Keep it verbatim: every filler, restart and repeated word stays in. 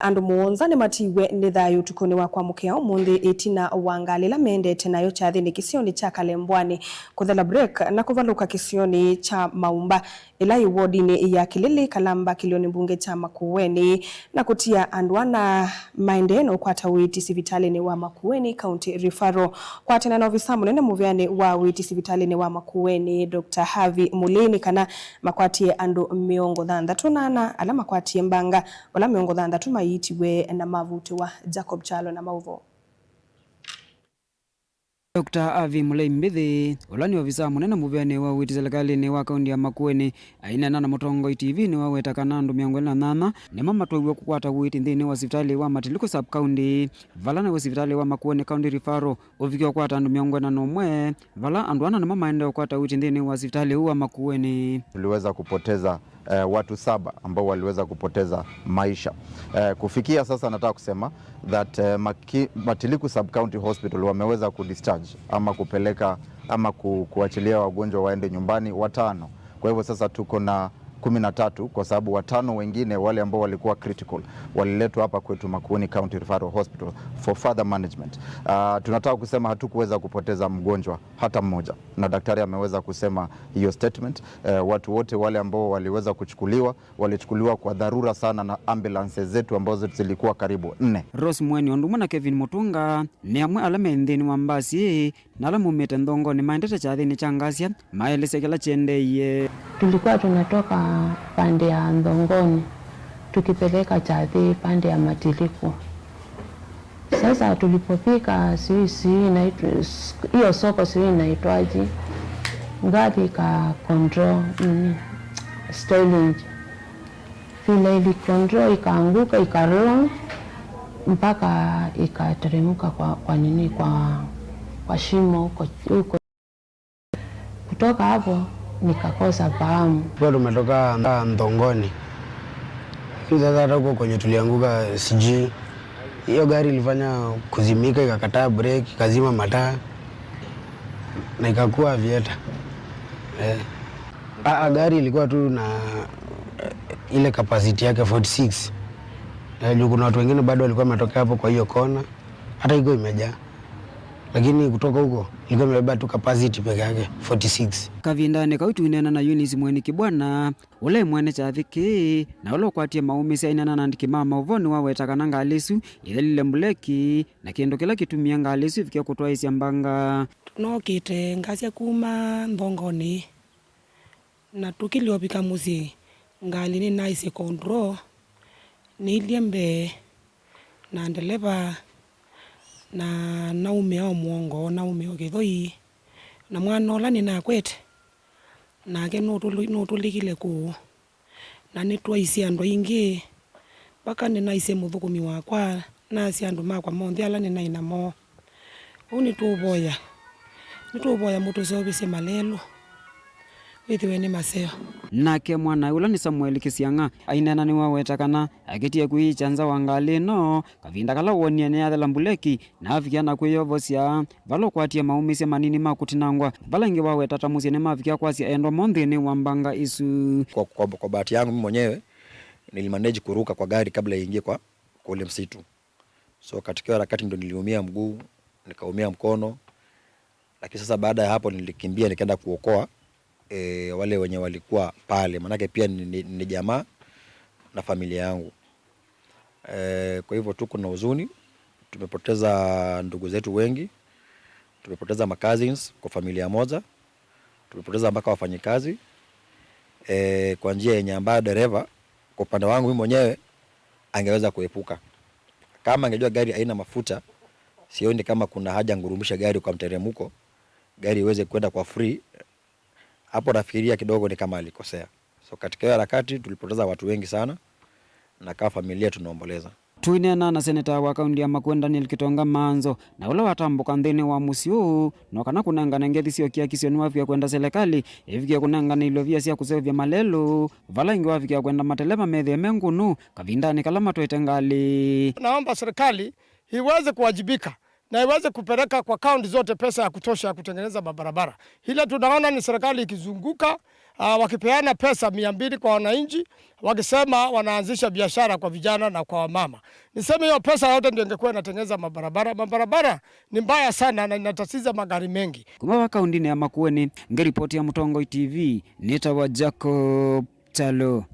Andũ mũonza nĩmatiiwe nĩ thayũ ũtukũnĩ wa kwamũkĩa ũmũnthĩ ĩtina wa ngalĩ ĩla mendete nayo kyathĩnĩ kĩsionĩ kya Kalembwani, kũthela break na kũvalũka kĩsionĩ kya Maumba, ĩla yĩ wodinĩ ya Kĩlĩlĩ, Kalamba, kĩlĩonĩ mbunge kya Makueni, na kũtia andũ ana maendee na ũkwata ũiiti sivitalĩnĩ wa Makueni County Referral. Kwatana na ovisa mũnene mũveanĩ wa ũiiti sivitalĩnĩ wa Makueni, Doctor Harvey Mulei, nĩ kana makwatie andũ mĩongo thanthatũ na ana ala makwatie mbanga, vala mĩongo thanthatũ maiitiwe na mavutĩwa. Jacob Kyalo na maũvoo. Doctor Harvey Mulei Mbithi, ũla nĩ ovisa mũnene mũveanĩ wa ũiiti silikalĩnĩ wa kaunti ya Makueni, aineena na Mũtongoi T V nĩwaweta kana andũ mĩongo ĩlĩ na nyanya nĩmo matwaiwe kũkwata ũiiti nthĩnĩ wa sivitalĩ wa Matiliku Sub County, vala naw'o sivitalĩ wa Makueni County Referral ũvikie ũkwata andũ mĩongo ĩna na ũmwe, vala andũ ana nĩmo maendee ũkwata ũiiti nthĩnĩ wa sivitalĩ ũũ wa Makueni. Tuliweza kupoteza, eh, watu saba ambao waliweza kupoteza maisha. Eh, kufikia sasa nataka kusema that, eh, Maki-, Matiliku Sub County Hospital wameweza kudischarge ama kupeleka ama ku-, kuachilia wagonjwa waende nyumbani watano. Kwa hivyo sasa tuko na kumi na tatu kwa sababu watano wengine wale ambao walikuwa critical waliletwa hapa kwetu Makueni County Referral Hospital for further management. Ah, tunataka kusema hatukuweza kupoteza mgonjwa hata mmoja, na daktari ameweza kusema hiyo statement. Eh, watu wote wale ambao waliweza kuchukuliwa, walichukuliwa kwa dharura sana na ambulances zetu ambazo zilikuwa karibu nne. Rose Mweni ũndũ ũmwe na Kevin Mutunga nĩ amwe ala me nthĩnĩ wa mbasi ĩĩ na ala maumĩte Nthongonĩ maendete kyathĩnĩ kya Ngasia maelesya kĩla kyendeeie. Tulikuwa tunatoka pande ya Nthongoni tukipeleka kyathĩ pande ya Matiliku. Sasa tulipofika sijui, sijui inaitwa, hiyo soko sijui inaitwaje, gari ika control nini, steering. Vile ili control ikaanguka, ikaroll mpaka ikateremka kwa, kwa nini, kwa, kwa shimo huko, huko. Kutoka hapo nikakosa fahamu. Kwa tumetoka Nthongoni. Sasa hata huko kwenye tulianguka sijui. Hiyo gari ilifanya kuzimika, ikakataa breki, ikazima mataa na ikakuwa aviator. Eh. Ah, ah, gari ilikuwa tu na, eh, ile capacity yake forty six. Eh, juu kuna watu wengine bado walikuwa wametokea hapo kwa hiyo kona. Hata iko imejaa. Lakini kutoka huko ilikuwa imebeba tu capacity peke yake, forty six. Kavindanĩ kau tũineena na Eunice Mweni Kibwana, ũla ĩ mwene kyathĩ kĩĩ na ũla ũkwatie maumĩsya, aineena na andĩki ma maũvoo nĩwaweta kana ngalĩ ĩsu ĩthelile mbuleki, na kĩndũ kĩla kĩtumie ngalĩ ĩsu ĩvike kũtwaĩĩsya mbanga. Nookĩte Ngasia kuma Nthongonĩ, na tũkĩlya ũvika mũsyĩ, ngalĩ nĩnaisye control, nĩilye mbee na ndeleva, na naumĩa o mũongo, naumĩa o kĩthoi, na mwana ũla nĩnakwete, nake nũtũlĩ-, nũtũlĩkile kũũ. Na nĩtwaisye andũ aingĩ, mpaka nĩnaisye mũthũkũmi wakwa, nasya andũ makwa monthe ala nĩnaĩ namo. Ũu nĩtũũvoya, nĩtũũvoya mũtũseũvĩsye malelũ, wĩthĩwe nĩ maseo. Nake mwanae ũla nĩ Samuel Kĩsiang'a aineena nĩwaweta kana akĩtie kwĩĩkya nza wa ngalĩ ĩno, kavinda kala wonie nĩyathela mbuleki, na avikĩa na kwĩyovosya, vala ũkwatie maumĩsya manini ma kũtinangwa, vala ĩngĩ waweta ta mũsyĩ nĩmavikĩa kwasya endwa moo nthĩnĩ wa mbanga ĩsu. Kwa, kwa, kwa bahati yangu mimi mwenyewe, nilimanage kuruka kwa gari kabla iingie kwa, kwa ule msitu. So katika hiyo harakati ndo niliumia mguu, nikaumia mkono, lakini sasa baada ya hapo nilikimbia nikaenda kuokoa, eh, wale wenye walikuwa pale, manake pia ni, ni, ni jamaa na familia yangu. Eh, kwa hivyo tuko na huzuni, tumepoteza ndugu zetu wengi, tumepoteza ma cousins kwa familia moja, tumepoteza mpaka wafanyikazi, eh, kwa njia yenye ambayo dereva, kwa upande wangu mimi mwenyewe, angeweza kuepuka. Kama angejua gari haina mafuta, sioni kama kuna haja ngurumishe gari kwa mteremko, gari iweze kwenda kwa free. Hapo nafikiria kidogo ni kama alikosea. So katika hiyo harakati tulipoteza watu wengi sana, na kama familia tunaomboleza. Tũineena na seneta wa kaunti ya Makueni Daniel Kitonga Maanzo, na ũla watambũka nthĩnĩ wa mũsyĩ ũũ, no kana kũnengane ngethi sya ũkiakisyo nĩwavika kwenda selekalĩ ĩvikie kũnengane ilovia sya kũseũvya malelũ, vala ĩngĩ wavikĩa kwenda mateleva methĩe me ngũnũ kavindanĩ kala matwaĩte ngalĩ. Naomba serikali iweze kuwajibika na iweze kupeleka kwa kaunti zote pesa ya kutosha ya kutengeneza mabarabara. Ile tunaona ni serikali ikizunguka, ah, wakipeana pesa mia mbili kwa wananchi, wakisema wanaanzisha biashara kwa vijana na kwa wamama. Niseme hiyo pesa yote ndio ingekuwa inatengeneza mabarabara. Mabarabara ni mbaya sana na inatatiza magari mengi. Kuma va kaundinĩ ya Makueni, ngĩripoti ya Mũtongoi T V, nĩtawa Jacob Chalo.